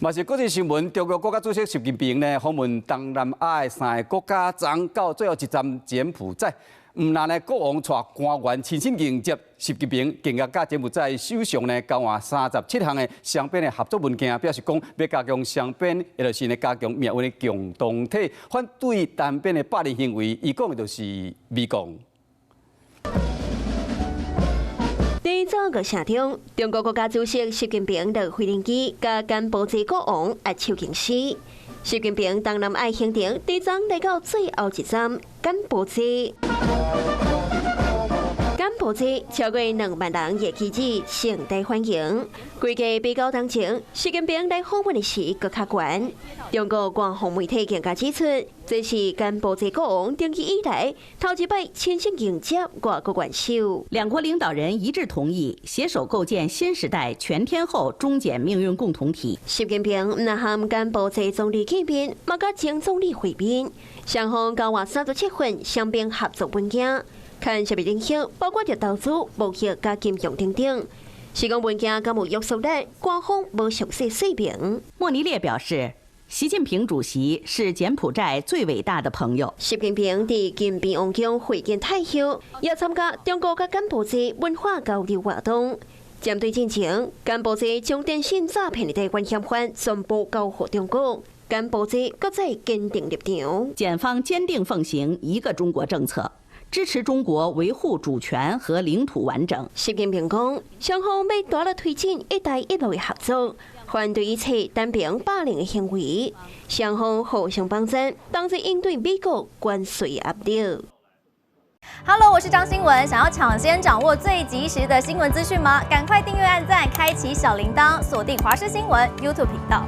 嘛是國際新聞，中國國家主席習近平呢訪問東南亞的三个國家，昨到最後一站柬埔寨。毋但呢國王帶官員親身迎接習近平，更加佮柬埔寨首相呢交換37項的雙邊的合作文件，表示講欲加強雙邊，也就是呢加強命運的共同體，反對單邊的霸凌行為。伊講的就是美國。佇祖國城中，中國國家主席習近平落飛行機，佮柬埔寨國王握手敬辭。習近平東南亞行程，佇昨來到最後一站柬埔寨。柬埔寨超過2萬人會記者盛大歡迎。規格比較當前，習近平來訪問的時閣較懸。中國官方媒體更加指出，這是柬埔寨國王登基以來頭一擺親身迎接外國元首。兩國領導人一致同意攜手構建新時代全天候中柬命運共同體。習近平毋但和柬埔寨總理見面，嘛佮前總理會面，雙方交換37份雙邊合作文件。牽涉的領域包括著投資、貿易佮金融等等。是講文件敢有約束力，官方無詳細說明。莫尼列表示，習近平主席是柬埔寨最偉大的朋友。習近平佇金邊王宮會見太后，也參加中國佮柬埔寨文化交流活動。針對進前，柬埔寨將電信詐騙的台灣嫌犯全部交予中國，柬埔寨閣再堅定立場。柬方堅定奉行一個中國政策，支持中國維護主權和領土完整。習近平講，雙方欲大力推進“一帶一路”的合作，反對一切單邊霸凌的行為，雙方互相幫贊，同齊應對美國關稅壓力。 Hello，我是張新文，想要搶先掌握最及時的新聞資訊嗎？趕快訂閱、按讚、開啟小鈴鐺，鎖定華視新聞 YouTube 頻道。